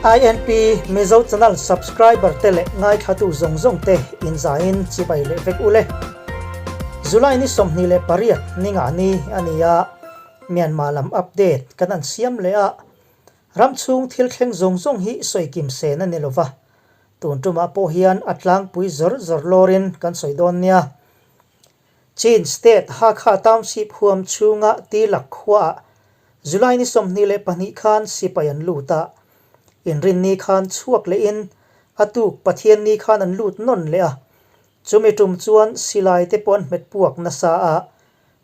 INP Mizo Channel subscriber te leh ngaithlatu zawng zawng te inzaiin chibai leh vek ule. July ni 28 ni nga ni a ni a, Myanmar lam update kan an siam leh a, ram chhung thil thleng zawng zawng hi sawi kim sen a ni lova, tun tumah pawh hian a tlangpui zawr zawr lawrin kan sawi dawn nia. Chin State Hakha Township huam chhunga Tilak khuaah July ni 22 khan sipai an lut a, Inrinni khan chhuak lehin a tuk Pathianni khan an lut nawn leh a, chumi tum chuan silai te pawh an hmet puak nasa a,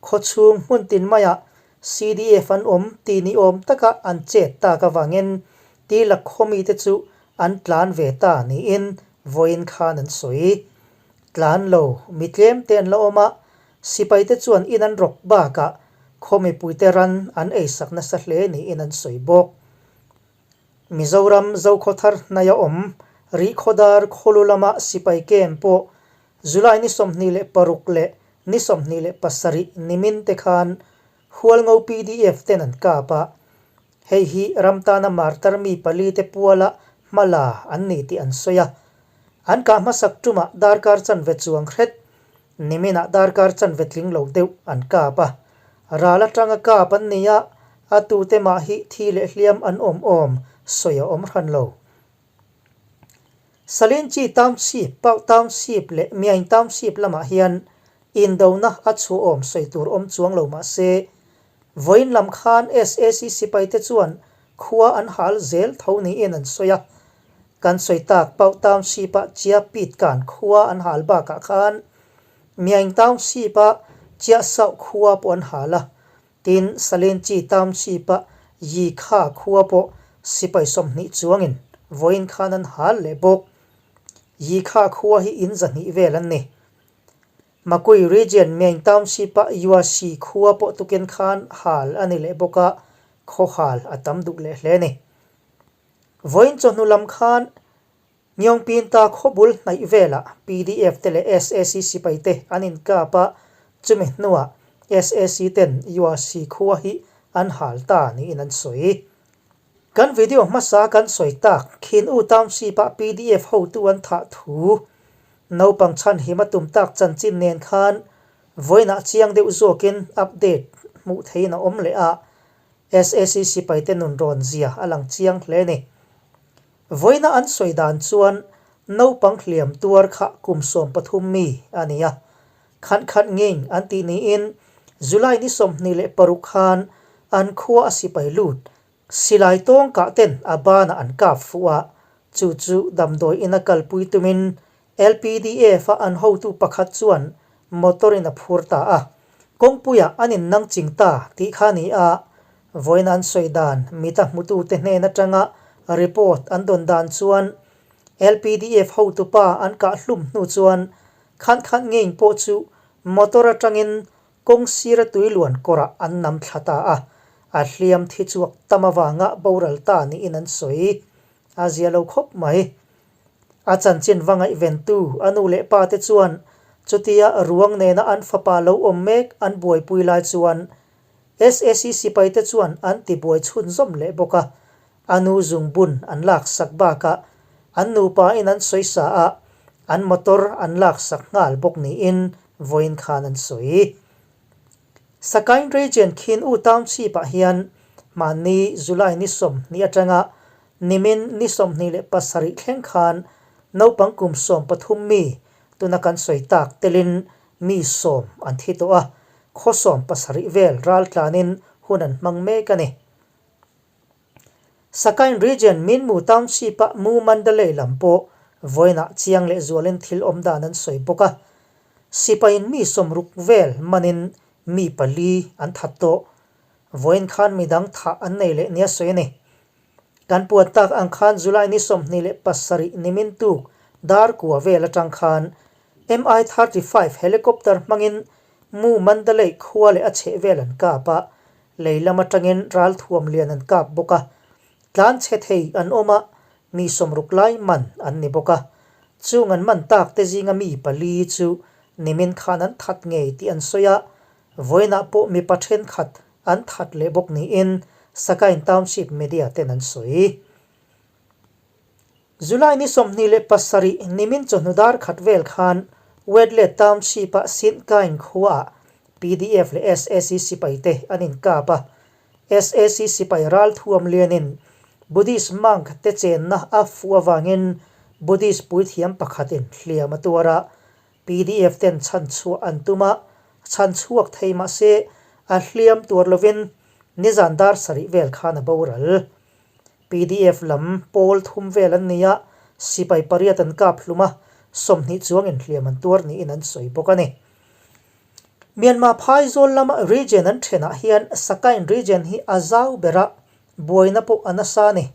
khawchhung hmun tin maiah CDF an awm ti ni awm taka an chet tak avangin Tilak khaw mite chu an tlan ve ta niin vawiin khan an sawi. Tlan lo, mi tlem te an la awm a, sipaite chuan in an rawk bakah khaw mipuite ran an eisak nasa hle niin an sawi bawk. Mizoram Zokhawthar hnaia awm Rihkhawdar khawlu lama sipai camp pawh July ni 26 leh ni 27 nimin te khan Hualngo pdf ten an kap a, hei hi ram tana martar mi pali te puala hmala an ni tih an sawi a. An kah hmasak tumah darkar chanve chuang hret, niminah darkar chanve tling lo deuh an kap a. Ral atanga kap an ni a, a tute mah hi thi leh hliam an awm awm sawi a awm hran lo. Salinchi Township, Pau Township leh Myaing Township lamah hian indona a chhuahawm sawi tur awm chuang lo mah se, vawiin lam khan SAC sipaite chuan khua an hal zel tho niin an sawi a. Kan sawi tak Pau Township-a Chia Pit Kan khua an hal bakah khan Myaing Township-a Chia Sauh khua pawh an hal a, tin Salinchi Township-a Yi Kha khua pawh sipai 20 chuangin vawiin khan an hal leh bawk. Yi Kha khua hi in 200 vel an ni. Makui Region Myaing Township-a Yua Si khua pawh tukin khan hal a ni leh bawk a, khaw hal a tam duh leh hle a ni. Vawiin chawhnu lam khan Ngiongpinta khawbul hnaih velah PDF te leh SAC sipai te an inkap a, chumi hnuah SAC ten URC khua hi an hal ta niin an sawi. Kan video hmasa kan sawi tak Khin U Township-ah PDF hotu an thah thu naupang chhan him a tum tak chanchin nen khan vawiinah chiang deuh zawkin update hmuh theihin a awm leh a, SAC sipaite nun rawn zia a lang chiang hle a ni. Vawiina an sawi dan chuan naupang hliam tuar kha kum 13 mi a ni a. Khan khat ngeng an tih niin July ni 26 khan an khua a sipai lut silai tawng kah ten a banah an kap fuh a, chu chu damdawi ina kalpui tumin LPDF-a an hotu pakhat chuan motor-in a phur ta a, kawngpuiah an innang ching ta tih kha a ni a, vawiin an sawi dan mita hmutute hnen atanga report an dawn dan chuan LPDF hotupa an kah hlum hnu chuan khan khat ngei pawh chu motor atangin kawng sira tui luan kawrah an nam thla ta a, a hliam thi chhuak tam avanga boral ta niin an sawi. A zia lo khawp mai. A chanchin va ngaihventu a nu leh pa te chuan chutia ruang nena an fapa lo awm mek an buaipui lai chuan SAC sipai te chuan an tibuai chhunzawm leh bawk a, a nu zungbun an laksak bakah an nupa in an sawi sa a, an motor an laksak nghal bawk niin vawiin khan an sawi. Sakain Region Khin U Township ah hian mahni July ni 20 atanga nimin ni 27 thleng khan naupang kum 13 mi tuna kan sawi tak telin mi 10 an thi tawh a, khaw 70 vel ral tlanin hun an hmang mek a ni. Sakain Region Minmu Township-a Mu Mandalay lam pawh vawiinah chiang leh zualin thil awm dan an sawi bawk a. Sipain mi 60 vel manin mi pali an that tawh. Vawiin khan midang thah an nei leh nia sawi a ni. Kan puan tak ang khan July ni 27 nimin tuk dar kua vel atang khan Mi-35 helicopter hmangin Mu Mandalay khua leh a chheh vel an kap a, lei lam atangin ral thuam lian an kap bawk a, tlan chhe thei an awm a, mi 60 lai man an ni bawk a. Chung an man tak te zinga mi pali chu nimin khan an that ngei tih an sawi a, vawiinah pawh mipa thenkhat an that leh bawk niin Sakain Township media ten an sawi. July ni 27 nimin chawhnu dar khat vel khan Wetleh Township-a Sintkain khuaah PDF leh sac sipaite an inkap a. Sac sipai ralthuam lianin Buddhist monk te chenna a fuh avangin Buddhist puithiam pakhatin hliam a tuar a. PDF ten chhanchhuah an tum a, chhanchhuak thei mahse a hliam tuar lovin nizan dar sarih vel khan a boral. PDF lam pawl thum vel an ni a, sipai pariat an kap hlum a, 20 chuang inhliam an tuar niin an sawi bawk a ni. Myanmar phaizawl lama region an thenah hian Sakain region hi a zau ber a, buaina pawh a nasa a ni.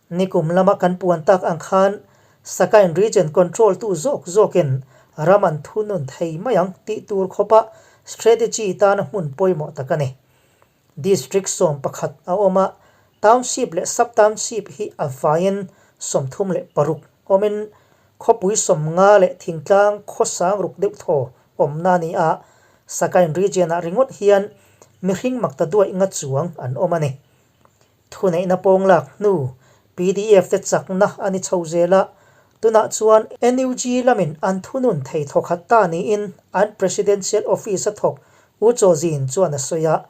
Nikum lama kan puan tak ang khan Sakain region control tu zawk zawkin ram an thunun thei mai ang tih tur khawpa strategy tana hmun pawimawh tak a ni. District 11 a awm a, Township leh Sub-Township hi a vaiin 36 awmin khawpui 50 leh thingtlang khawsang ruk deuh thaw awmna a ni a, Sakain Region-ah ringawt hian mihring makta duaih nga chuang an awm a ni. Thuneihna pawng lak hnu PDF te chakna a ni chho zel a, tunah chuan NUG lamin an thunun thei thawkhat ta niin an Presidential Office a thawk U Chaw Zin chuan a sawi a,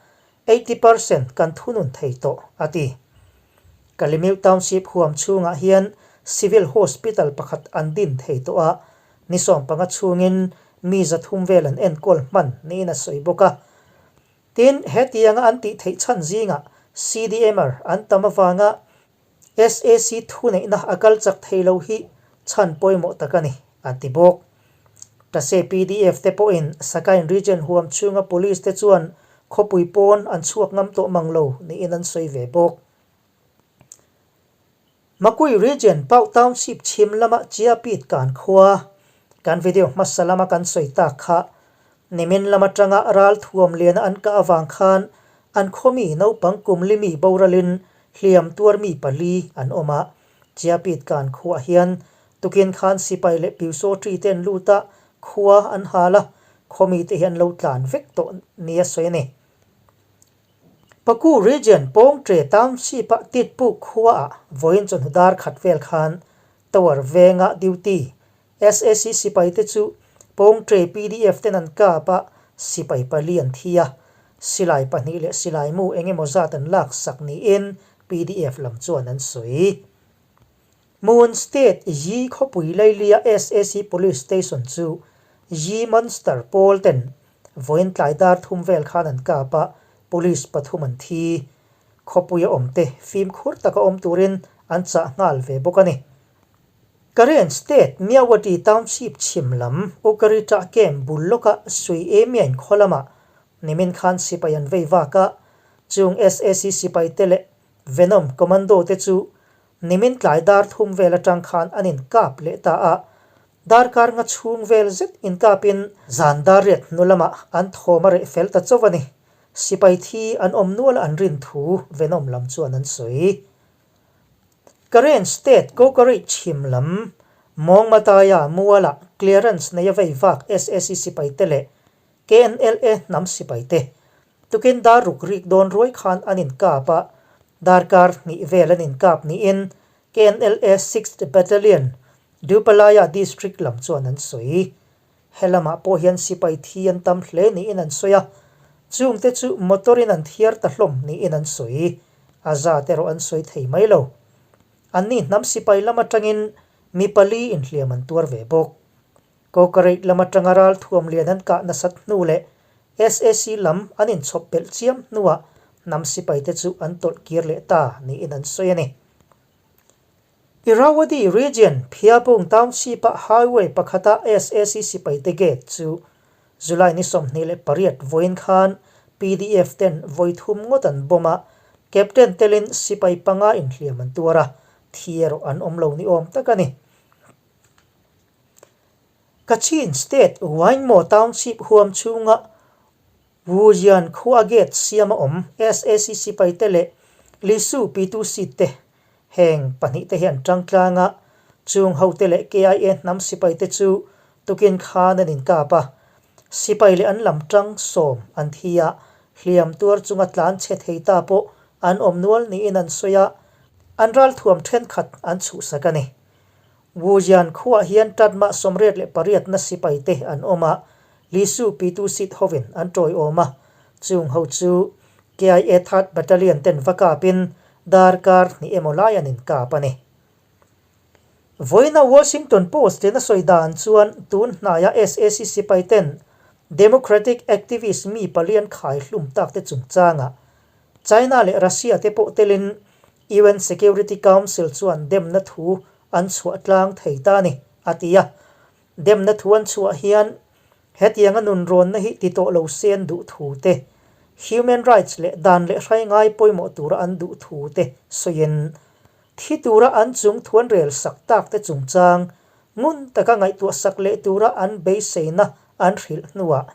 80 percent kan thunun thei tawh, a ti. Kalimilh Township huam chhungah hian Civil Hospital pakhat an din thei tawh a, ni 15 chhungin mi 300 vel an enkawl hman niin a sawi bawk a. Tin, hetianga an tih theih chhan zingah CDMer an tam avanga sac thuneihna a kal chak thei lo hi chhan pawimawh tak a ni, an ti bawk. Tase PDF te pawhin Sakain Region huam chhunga Police te chuan khawpui pawn an chhuak ngam tawh mang lo niin an sawi ve bawk. Makui Region Pau Township chhim lama Chiapit kan khua kan video hmasa lama kan sawi tak kha nimin lam atanga ral thuam liana an kah avang khan an khawmi naupang kum limi boralin hliam tuar mi pali an awm a. Chiapit kan khuaah hian tukin khan sipai leh piusaw tri te an lut a, khua an hal a, khawmi te hi an lo tlan vek tawh nia sawi a ni. Paku Region Pawngṭe Township-a Titpuk khuaah vawiin chawhnu dar khat vel khan Tower venga duty sac sipaite chu Pawngṭe PDF ten an kap a, sipai pali an thi a, silai pahnih leh silai mu eng emaw zat an lak sak niin PDF lam chuan an sawi. Moon State Yi khawpui Lailia sac Police Station chu Yi Monster pawl ten Vawiin tlai dar thum vel khan an kap a, police pathum an thi. Khawpuia awmte fimkhur taka awm turin an chah nghal ve bawk a ni. Karen State Myawaddy Township chhim lam Ukarita Camp bul lawka Sui E Myain khaw lamah nimin khan sipai an vei vak a, chung sac sipaite leh Venom Commando te chu nimin tlai dar thum vel atang khan an inkap leh ta a, Darkar nga chhung vel zet inkapin zan dar riat hnu lamah an thawm a reh fel ta chauh a ni. Sipai thi an awm nual an rin thu Venom lam chuan an sawi. Karen State Kokarei chhim lam Mawngmataya mualah clearance nei a vei vak sac sipai te leh KNLA hnam sipai te tukin dar ruk rik dawn ruai khan an inkap a, darkar hnih vel an inkap niin KNLA Sixth Battalion Dupalaya District lam chuan an sawi. He lamah pawh hian sipai thi an tam hle niin an sawi a, chungte chu motor in an thiar ta hlawm niin an sawi. A zat erawh an sawi thei mai lo. Anni hnam sipai lam atangin mi pali inhliam an tuar ve bawk. Kokareit lam atanga ral thuam lian an kah nasat hnu leh sac lam an inchhawp belh chiam hnuah hnam sipaite chu an tawlh kir leh ta niin an sawi a ni. Irrawaddy Region, Phiapung Township-a highway pakhata sac sipaite gate chu July ni 28 vawiin khan PDF ten vawi thum ngawt an bomb a, Captain telin sipai panga inhliam an tuar a, thi erawh an awm lo ni awm tak a ni. Kachin State Waingmaw Township huam chhunga Wujian khua gate siam a awm sac sipaite leh Lisu Pitu seat te heng pahnih te hi an tang tlang a, chung hote leh KIA hnam sipaite chu tukin khan an inkap a, sipai leh an lam tang 10 an thi a, hliam tuar chunga tlan chhe thei ta pawh an awm nual niin an sawi a, an ralthuam thenkhat an chhuhsak a ni. Wujian khuaah hian Tatmah 88na sipaite an awm a, Lisu Pitu Sit hovin an tawiawm a, chung ho chu KIA Third Battalion ten va kapin darkar hnih emaw lai an inkap a ni. Vawiina Washington Post in a sawi dan chuan tun hnaia sac sipai ten Democratic activist mi palian khai hlum tak te chungchangah China leh Russia te pawh telin UN Security Council chuan demna thu an chhuah tlang thei ta a ni, a ti a. Demna thu an chhuah hian hetianga nunrawnna hi ti tawh lo se an duh thu te, human rights leh dan leh hrai ngai pawimawh tura an duh thu te sawiin thi tura an chung thu an rel sak tak te chungchang ngun taka ngaihtuah sak leh tura an beiseina an hrilh hnuah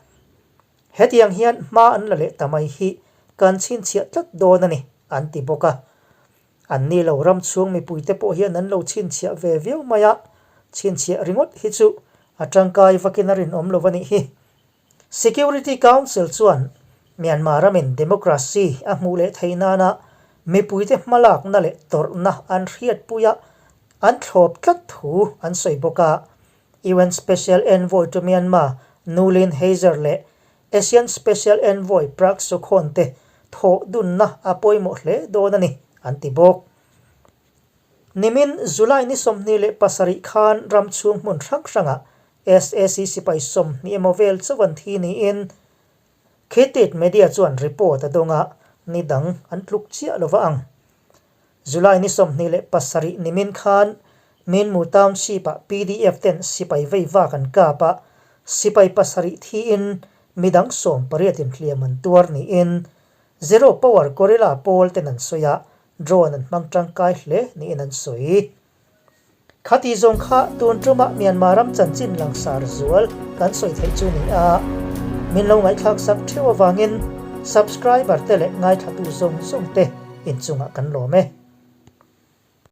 hetiang hian hma an la leh ta mai hi kan chhinchhiah tlat dawn a ni, an ti bawk a. An ni lo ram chhung mipuite pawh hian an lo chhinchhiah ve viau mai a, chhinchhiah ringawt hi chu a tangkai vakin a rinawm lo a nih hi. Security Council chuan Myanmar ramin democracy a hmuh leh theih nana mipuite hmalakna leh tawrhna an hriatpui a, an thlawp tlat thu an sawi bawk a. UN Special Envoy to Myanmar Noeleen Heyzer leh ASEAN Special Envoy Prak Sokhonn te thawh dunna a pawimawh hle dawn a ni, an ti bawk. Nimin July ni 27 khan ram chhung hmun hrang hrangah sac sipai 20 emaw vel chauh an thi niin Khitit Media chuan report a dawng a, ni dang an tluk chiah lova ang. July ni 27 nimin khan Minmu Township-ah pdf ten sipai vei vak an kap a, sipai pasarih thiin midang 18 in hliam an tuar niin Zero Power Guerrilla pawl ten an sawi a, drone an hmang tangkai hle niin an sawi. Khati zawng kha tun tumah Myanmar ram chanchin langsar zual kan sawi theih chu ni a, min lo ngaihthlak sak theuh avangin subscriber te leh ngaithlatu zawng zawng te inchungah kan lawm e.